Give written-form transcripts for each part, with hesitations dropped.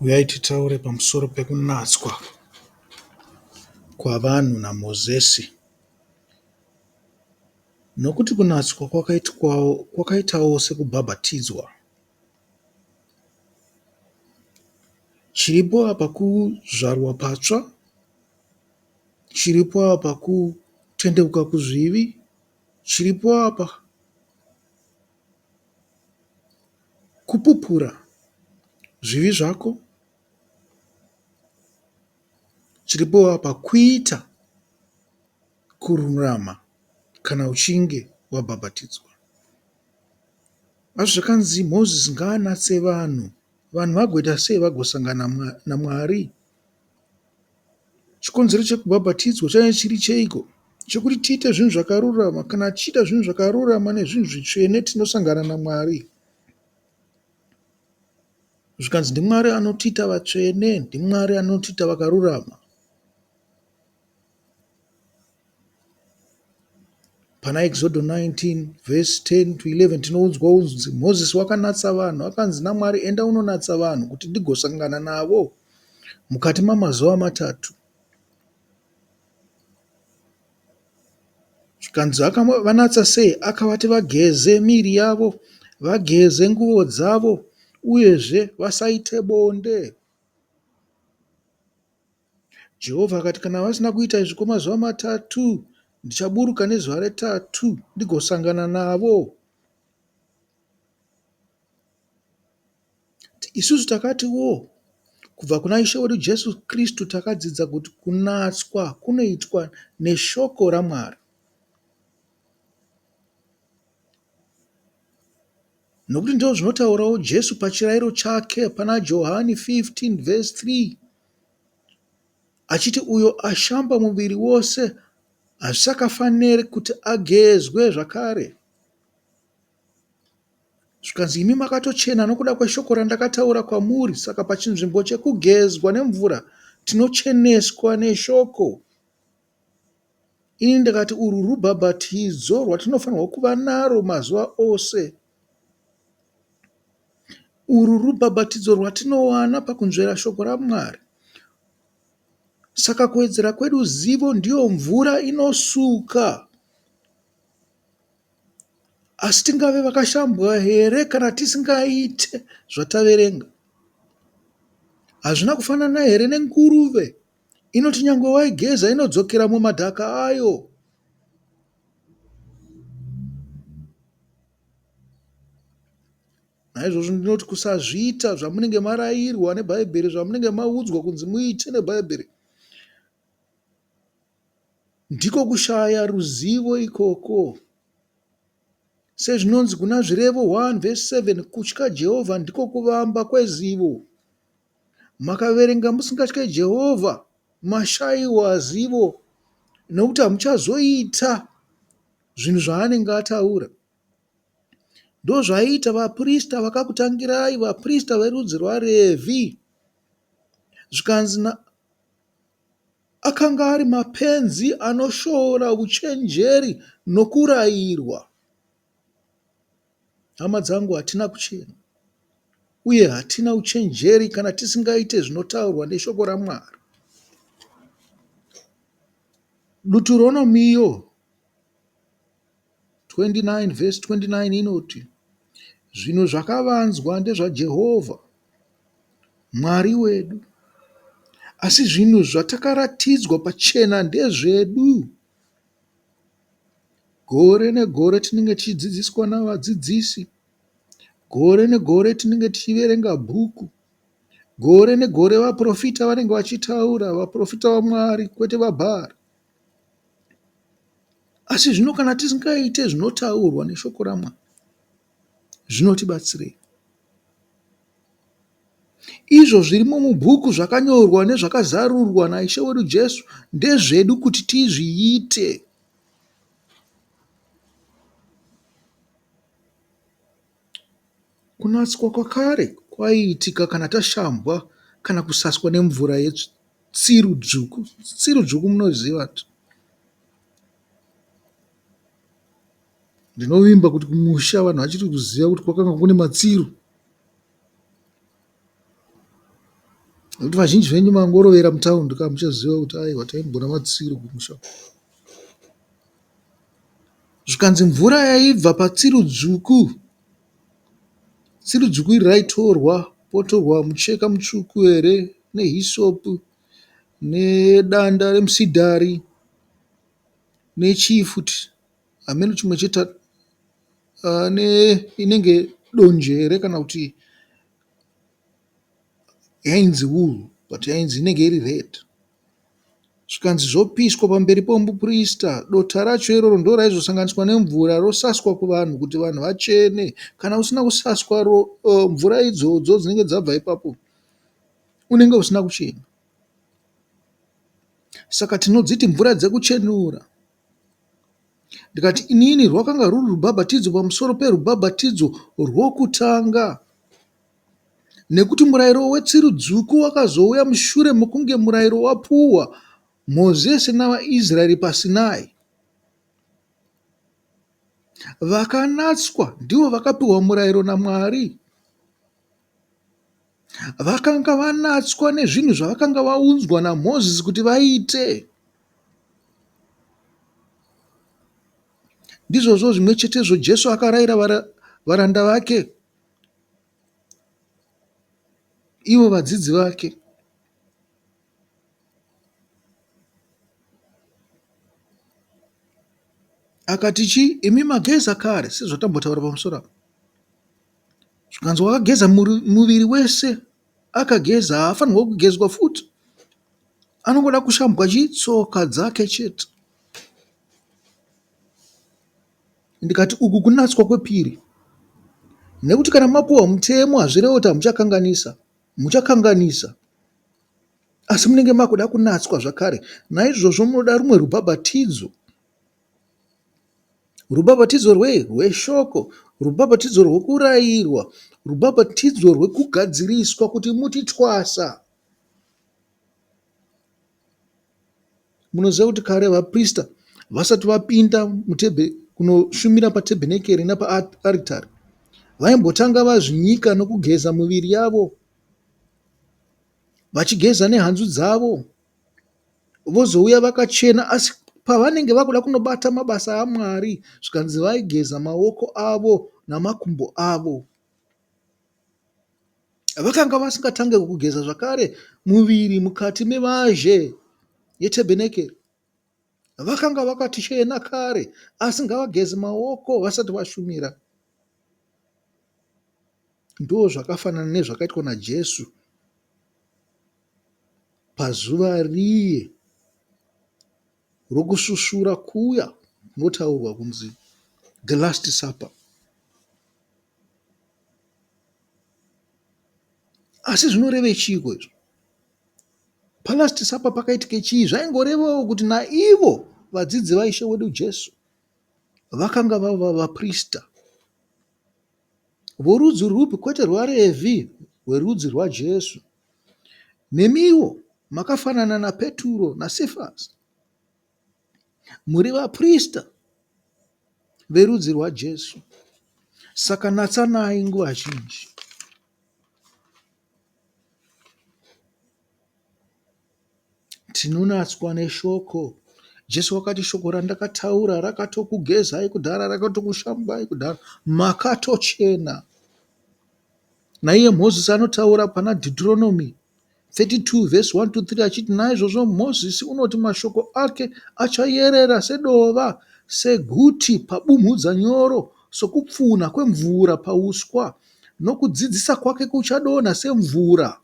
Huyai titaure pamusoro pekunatswa kwavanhu naMozisi. Nokuti kunatswa kwakaitawo sekubhabhatidzwa. Chiripo apa kuzvarwa patsva. Chiripo apa kutendeuka kuzvivi. Chiripo apa kupupura zvivi zvako. Chiripo apa kuita kururama kana uchinge wabhabhatidzwa. Asi zvakanzi Mozisi ngaanatse vanhu, vanhu vagoita sei vagosangana naMwari? Chikonzero chekubhabhatidzwa chaive chiri cheiko? Chekuti tiite zvinhu zvakarurama. Kana tichiita zvinhu zvakarurama nezvinhu zvitsvene tinosangana naMwari. Zvikanzi ndiMwari anotiita vatsvene, ndiMwari anotiita vakarurama. Pana Exodo 19 vhesi 10 to 11 tinoudzwa kunzi Mozisi wakanatsa vanhu akanzi naMwari enda unonatsa vanhu kuti ndigosangana navo mukati mamazuva matatu. Zvikanzi akavanatsa sei? Akavati vageze miviri yavo, vageze nguvo dzavo uyezve vasaite bonde. Jehovha akati, Kana vasina kuita izvi kwemazuva matatu, ndichaburuka nezuva retatu ndigosangana navo. Isusu takatiwo, kubva kuna Ishe wedu Jesu Kristu takadzidza kuti kunatswa kunoitwa neshoko raMwari. Nokuti ndizvo zvinotaurawo Jesu pachirairo chake pana Johani 15 vhesi 3 achiti uyo ashamba muviri wose hazvisakafaniri kuti agezwe zvakare. Zvikanzi imi makatochena nokuda kweshoko randakataura kwamuri. Saka pachinzvimbo chekugezwa nemvura tinocheneswa neshoko. Ini ndikati urwu rubhabhatidzo rwatinofanirwa kuva naro mazuva ose. Urwu rubhabhatidzo rwatinowana pakunzvera shoko raMwari. Saka kuwedzera kwedu zivo ndiyo mvura inosuka. Asi tingave vakashambwa here kana tisingaite zvataverenga? Hazvina kufanana here nenguruve Inoti nyangwe waigeza inodzokera mumadhaka ayo. Naizvozvo ndinoti kusazviita zvamunenge marairwa neBhaibheri, zvamunenge maudzwa kunzi muite neBhaibheri, ndiko kushaya ruzivo ikoko. Sezvinonzi kuna Zvirevo 1 vhesi 7, kutya Jehovha ndiko kuvamba kwezivo. Makaverenga musingatye Jehovha, mashaiwa zivo, nokuti hamuchazoita zvinhu zvaanenge ataura. Ndozvaiita vaprista vakakutangirai, vaprista verudzi rwaRevhi. Zvikanzi akanga ari mapenzi anoshoora uchenjeri nokurayirwa. Hama dzangu, hatina kuchena uye hatina uchenjeri kana tisingaite zvinotaurwa neshoko raMwari. Deuteronomio 29 vhesi 29 inoti, Zvinhu zvakavanzwa ndezvaJehovha Mwari wedu, asi zvinhu zvatakaratidzwa pachena ndezvedu. Gore negore tinenge tichidzidziswa navadzidzisi. Gore negore tinenge tichiverenga bhuku. Gore negore vaprofita vanenge vachitaura, vaprofita vaMwari kwete vaBhaari. Asi zvino kana tisingaite zvinotaurwa neshoko raMwari, zvinotibatsirei? Izvo zvirimo mubhuku zvakanyorwa nezvakazarurwa naIshe wedu Jesu ndezvedu kuti tizviite. Kunatswa kwakare kwaiitika kana tashambwa kana kusaswa nemvura yetsiru dzvuku. Tsiru dzvuku munoiziva? Ndinovimba kuti kumusha vanhu vachiri kuziva kuti kwakanga kune matsiru. Nekuti vazhinji venyu mangorovera mutaundi ka muchaziva kuti aiwa taimbona matsiru kumusha. Zvikanzi mvura yaibva patsiru dzvuku. Tsiru dzvuku iri raitorwa potorwa mucheka mutsvuku here nehisopu nedanda remusidhari nechii futi hameno chimwe chetatu inenge donje here kana kuti yainzi wool but yainzi inenge iri red. Zvikanzi zvopiswa pamberi pomuprista. Dota racho iroro ndoraizosanganiswa nemvura rosaswa kuvanhu kuti vanhu vachene. Kana usina kusaswa mvura idzodzo dzinenge dzabva ipapo unenge usina kuchena. Saka tinodziti mvura dzekuchenura. Ndikati inini rwakanga rwuri rubhabhatidzo pamusoro perubhabhatidzo rwokutanga. Nekuti murayiro wetsiru dzvuku wakazouya mushure mokunge murayiro wapuhwa Mozisi navaIsraeri paSinai. Vakanatswa ndivo vakapiwa murayiro naMwari. Vakanga vanatswa nezvinhu zvavakanga vaudzwa naMozisi kuti vaite. Ndizvozvo zvimwe chetezvo Jesu akarayira varanda vake ivo vadzidzi vake. Akati chii? Imi mageza kare sezvatambotaura pamusoro apa. Zvikanzi wakageza muviri wese akageza haafanirwa kugezwa futi. Anongoda kushambwa chii? Tsoka dzake chete. Ndikati uku kunatswa kwepiri. Nekuti kana mapuwa mutemo hazvirevi kuti hamuchakanganisa. Muchakanganisa. Asi munenge makuda kunatswa zvakare. Naizvozvo munoda rumwe rubhabhatidzo. Rubhabhatidzo rwei? Rweshoko. Rubhabhatidzo rwekurayirwa. Rubhabhatidzo rwekugadziriswa kuti muti twasa. Munoziva kuti kare vaprista vasati vapinda kunoshumira patebhenekeri napaaritari, vaimbotanga vazvinyika nokugeza miviri yavo, vachigeza nehanzu dzavo, vozouya vakachena. Asi pavanenge vakuda kunobata mabasa aMwari, zvikanzi vaigeza maoko avo namakumbo avo. Vakanga vasingatange kugeza zvakare muviri mukati mevazhe yetebhenekeri. Vakanga vakati chena kare, asi ngavageze maoko vasati vashumira. Ndozvakafanana nezvakaitwa naJesu pazuva riye rokusvusvura kuya kunotaurwa kunzi the last supper. Asi zvinorevei chiiko izvo? PaLast Supper pakaitike chii? Zvaingorevawo kuti naivo vadzidzi vaIshe wedu Jesu vakanga vava vaprista vorudzi rwupi? Kwete rwaRevhi, rwerudzi rwaJesu. Nemiwo makafanana naPeturo naSefasi. Muri vaprista verudzi rwaJesu. Saka natsanai nguva zhinji. Tinonatswa neshoko. Jesu wakati shoko randakataura rakatokugezai kudhara, rakatokushambai kudhara, makatochena. Naiye Mozisi anotaura pana Deuteronomy 32 vhesi 1 to 3 achiti, Naizvozvo Mozisi unoti mashoko ake achayerera sedova, seguti pabumhudza nyoro, sokupfunha kwemvura pauswa, nokudzidzisa kwake kuchadonha semvura.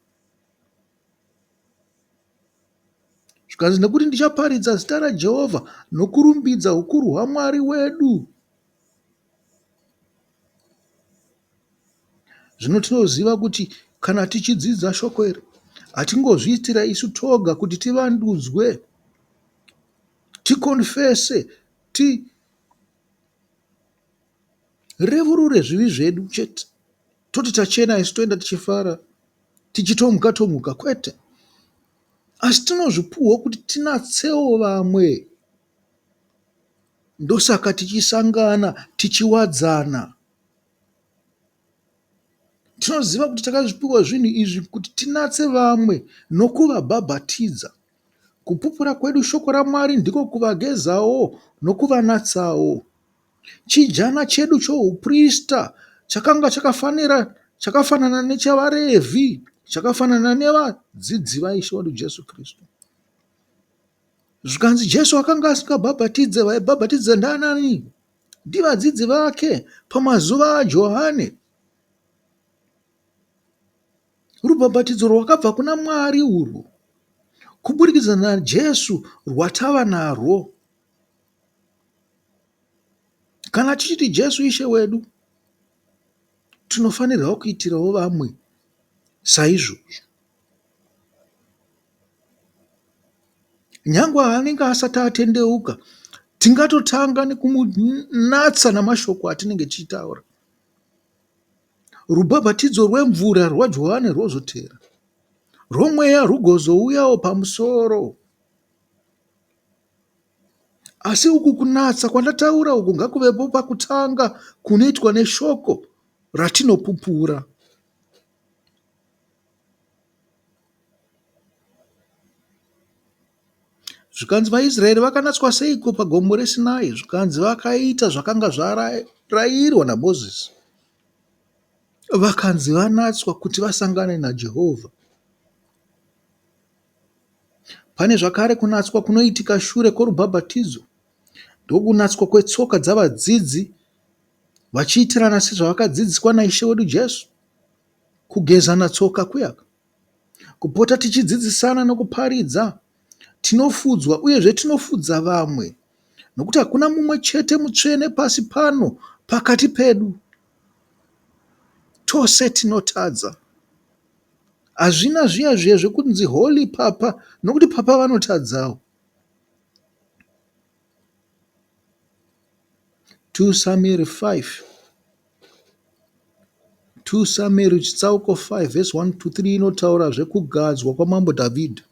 Zvikanzi, nekuti ndichaparidza zita raJehovha nokurumbidza ukuru hwaMwari wedu. Zvino tinoziva kuti kana tichidzidza shoko iri, hatingozviitira isu toga kuti tivandudzwe, tikonfese, tirevurure zvivi zvedu chete, toti tachena isu toenda tichifara, tichitomuka tomuka. Kwete, asi tinozvipuhwa kuti tinatsewo vamwe. Ndosaka tichisangana tichiwadzana. Tinoziva kuti takazvipiwa zvinhu izvi kuti tinatse vamwe nokuvabhabhatidza. Kupupura kwedu shoko raMwari ndiko kuvagezawo nokuvanatsawo. Chijana chedu chouprista chakanga chakafanira chakafanana nechavaRevhi, chakafanana nevadzidzi vaIshe wedu Jesu Kristu. Zvikanzi Jesu akanga asingabhabhatidze, vaibhabhatidza ndaanani? Ndivadzidzi vake pamazuva aJohane. Rubhabhatidzo rwakabva kuna Mwari urwu kuburikidza naJesu rwatava narwo. Kana tichiti Jesu Ishe wedu, tinofanirwa kuitirawo vamwe saizvozvo. Nyangwe anenge asati atendeuka, tingatotanga nekumunatsa namashoko atinenge tichitaura. Rubhabhatidzo rwemvura rwaJohane rwozoteera, rwomweya rwugozouyawo pamusoro. Asi uku kunatsa kwandataura uku ngakuvepo pakutanga kunoitwa neshoko ratinopupura. Zvikanzi vaIsraeri vakanatswa seiko pagomo reSinai? Zvikanzi vakaita zvakanga zvarayirwa naMozisi. Vakanzi vanatswa kuti vasangane naJehovha. Pane zvakare kunatswa kunoitika shure kworubhabhatidzo. Ndokunatswa kwetsoka dzavadzidzi vachiitirana sezvavakadzidziswa naIshe wedu Jesu. Kugezana tsoka kuya. Kupota tichidzidzisana nokuparidza. Tinofudzwa uyezve tinofudza vamwe nokuti hakuna mumwe chete mutsvene pasi pano pakati pedu. Tose tinotadza. Hazvina zviya zviya zvekunzi holy papa nokuti papa vanotadzawo. 2 Samueri 5 2 Samueri chitsauko 5 vhesi 1 to 3 inotaura zvekugadzwa kwamambo Dhavhidhi.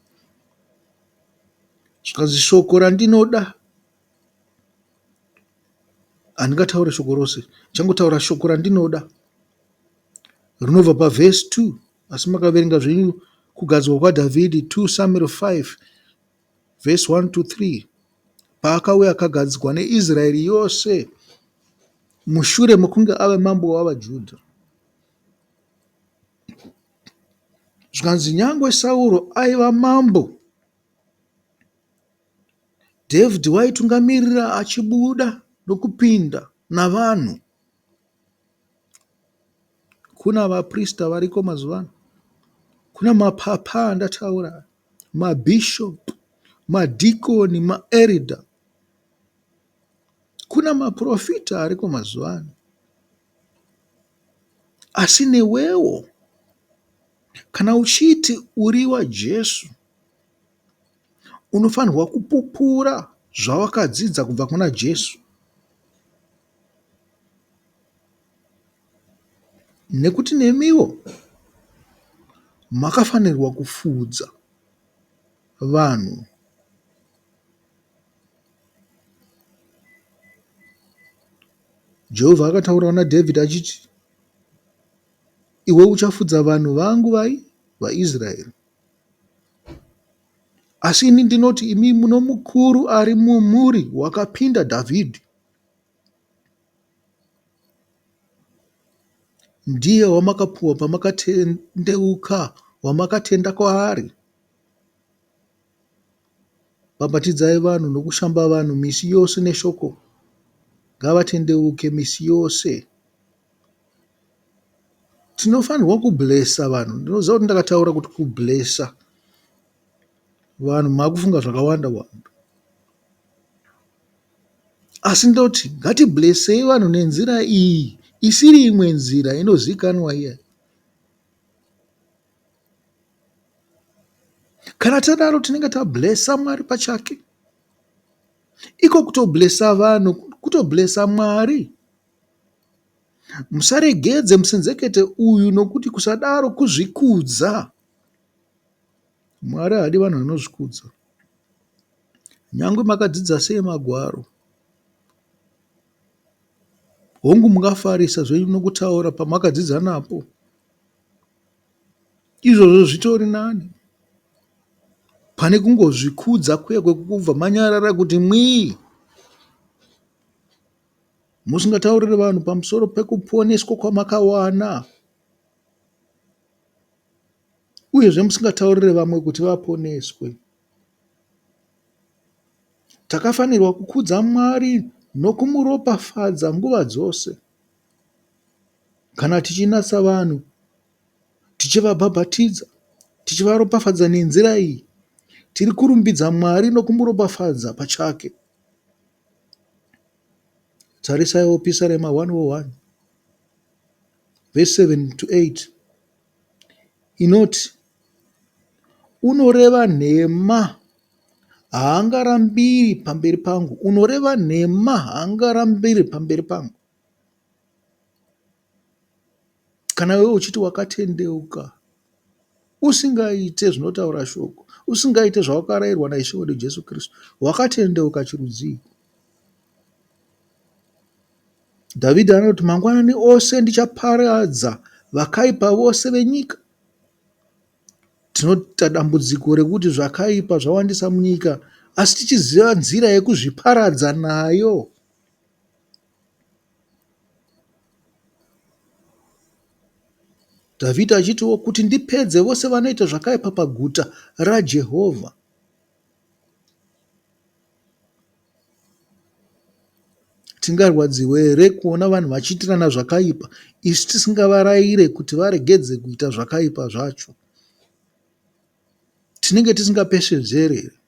Zvikanzi shoko randinoda handingataure shoko rose ndichangotaura shoko randinoda rinobva pavhesi 2 asi makaverenga zvenyu kugadzwa kwaDhavhidhi 2 Samueri 5 vhesi 1 to 3 paakauya akagadzwa neIsraeri yose mushure mokunge ave mambo wavaJudha. Zvikanzi nyangwe Sauro aiva mambo, Dhavhidhi waitungamirira achibuda nokupinda navanhu. Kuna vaprista variko mazuva ano, kuna mapapa andataura, mabhishopu, madhikoni, maeridha. Kuna maporofita ariko mazuva ano. Asi newewo kana uchiti uri waJesu unofanirwa kupupura zvawakadzidza kubva kuna Jesu. Nekuti nemiwo makafanirwa kufudza vanhu. Jehovha akataura naDhavhidhi achiti, Iwe uchafudza vanhu vangu vai vaIsraeri. Asi ini ndinoti imi muno mukuru ari mumuri wakapinda Dhavhidhi. Ndiye wamakapuwa pamakatendeuka, wamakatenda kwaari. Bhabhatidzai vanhu nokushamba vanhu misi yose neshoko. Ngavatendeuke misi yose. Tinofanirwa kublesa vanhu. Ndinoziva kuti ndakataura kuti kublesa vanhu makufunga zvakawanda wanda. Asi ndoti ngatiblesei vanhu nenzira iyi isiri imwe nzira inozikanwa iya. Kana tadaro tinenge tablesa Mwari pachake. Iko kutoblesa vanhu kutoblesa Mwari. Musaregedze musenzekete uyu nokuti kusadaro kuzvikudza. Mwari haadi vanhu vanozvikudza. Nyangwe makadzidza sei magwaro, hongu mungafarisa zvenyu nokutaura pamakadzidza napo. Izvozvo zvitori nani pane kungozvikudza kuya kwekubva manyarara kuti mwii musingatauriri vanhu pamusoro pekuponeswa kwamakawana uyezve musingataurire vamwe kuti vaponeswe. Takafanirwa kukudza Mwari nokumuropafadza nguva dzose. Kana tichinatsa vanhu, tichivabhabhatidza, tichivaropafadza nenzira iyi, tiri kurumbidza Mwari nokumuropafadza pachake. Tarisaiwo Pisarema 101 vhesi 7 to 8 inoti, Unoreva nhema haangarambiri pamberi pangu, unoreva nhema haangarambiri pamberi pangu. Kana iwe uchiti wakatendeuka usingaite zvinotaura shoko, usingaite zvawakarayirwa naIshe wedu Jesu Kristu, wakatendeuka chirudzii? Dhavhidhi anoti, Mangwanani ose ndichaparadza vakaipa vose venyika. Tinoita dambudziko rekuti zvakaipa zvawandisa munyika asi tichiziva nzira yekuzviparadza nayo. Dhavhidhi achitiwo, Kuti ndipedze vose vanoita zvakaipa paguta raJehovha. Tingarwadziwe here kuona vanhu vachiitirana zvakaipa isu tisingavarayire kuti varegedze kuita zvakaipa zvacho? Tinenge tisingapesvedzere here?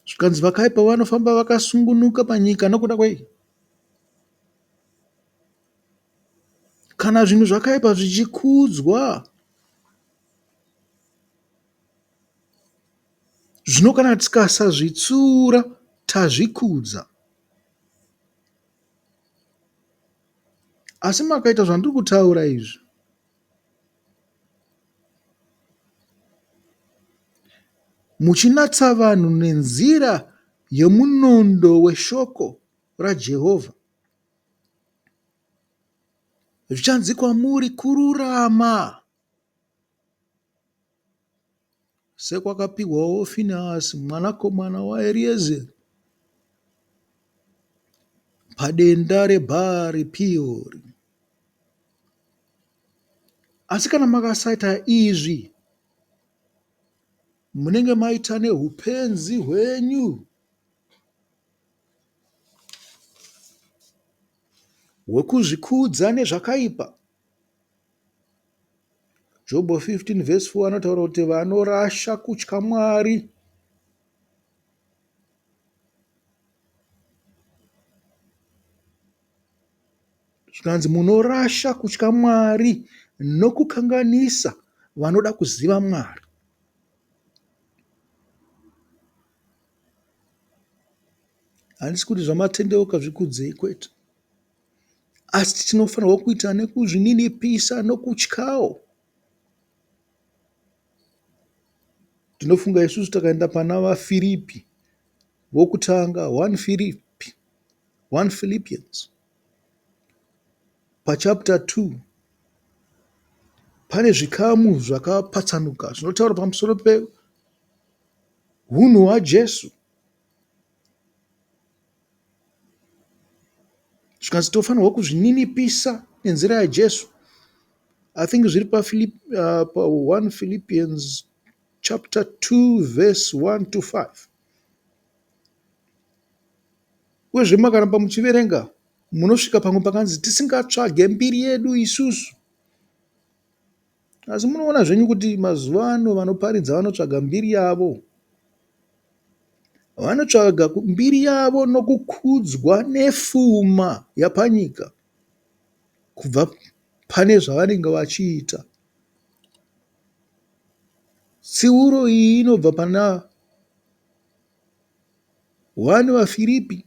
Zvikanzi vakaipa vanofamba vakasungunuka panyika nokuda kwei? Kana zvinhu zvakaipa zvichikudzwa, zvino kana tikasazvitsiura tazvikudza. Asi makaita zvandiri kutaura izvi, muchinatsa vanhu nenzira yemunondo weshoko raJehovha, zvichanzi kwamuri kururama. Sekwakapihwawo Finehasi mwanakomana waEriyezeri padenda reBhaari Peori. Asi kana makasaita izvi, munenge maita neupenzi hwenyu hwekuzvikudza nezvakaipa. Jobho 15 vhesi 4 anotaura kuti vanorasha kutya Mwari Zvikanzi munorasha kutya Mwari nokukanganisa vanoda kuziva Mwari. Handisi kuti zvamatendeuka zvikudzei kwete. Asi tinofanirwa kuita nekuzvininipisa nokutyawo. Ndinofunga isusu takaenda pana vaFiripi vokutanga 1 Firipi 1 Philippians pachapter 2 pane zvikamu zvakapatsanuka zvinotaura pamusoro pehunhu hwaJesu. Zvikanzi tofanirwa kuzvininipisa nenzira yaJesu. I think zviri pa 1 Philippians chapter 2 verse 1 to 5. Uyezve makaramba muchiverenga munosvika pamwe pakanzi tisingatsvage mbiri yedu isusu. Asi munoona zvenyu kuti mazuva ano vanoparidza vanotsvaga mbiri yavo. Vanotsvaga mbiri yavo nokukudzwa nefuma yapanyika kubva pane zvavanenge vachiita. Tsiuro iyi inobva pana 1 VaFiripi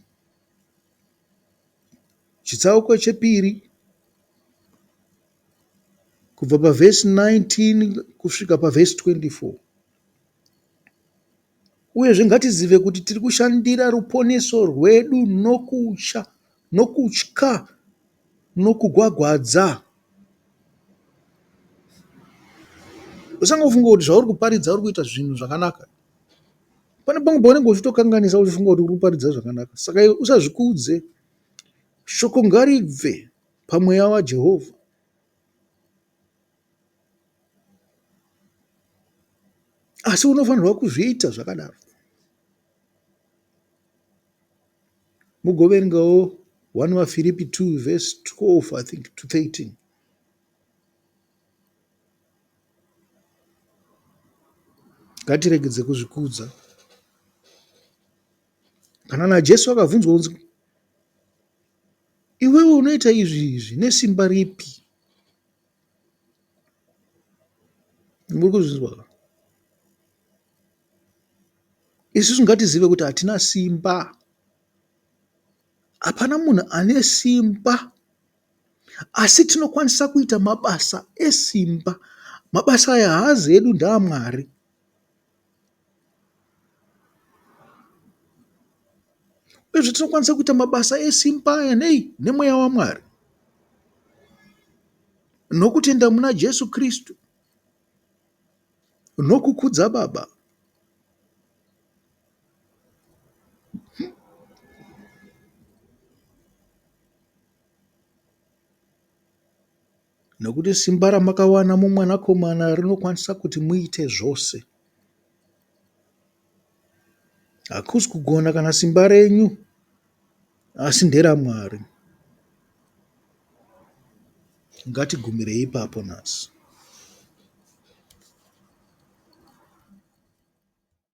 chitsauko chepiri kubva pavhesi 19 kusvika pavhesi 24. Uyezve ngatizive kuti tiri kushandira ruponeso rwedu nokutya, nokutya nokugwagwadza. Usangofunga kuti zvauri kuparidza uri kuita zvinhu zvakanaka. Pane pamwe paunenge uchitokanganisa uchifunga kuti uri kuparidza zvakanaka. Saka iwe usazvikudze. Shoko ngaribve pamweya waJehovha. Asi unofanirwa kuzviita zvakadaro. Mugoverengawo 1 vaFiripi 2 verse 12 I think to 13. Ngatiregedze kuzvikudza. Kana naJesu akabvunzwa kunzi iwewe unoita izvi izvi nesimba ripi? Muri kuzvinzwa? Isusu ngatizive kuti hatina simba. Hapana munhu ane simba asi tinokwanisa kuita mabasa esimba. Mabasa aya haazi edu ndeaMwari. Uyezve tinokwanisa kuita mabasa esimba aya nei? Nemweya waMwari. Nokutenda muna Jesu Kristu. Nokukudza Baba. Nokuti simba ramakawana muMwanakomana rinokwanisa kuti muite zvose. Hakusi kugona kana simba renyu, asi nderaMwari. Ngatigumirei ipapo nhasi.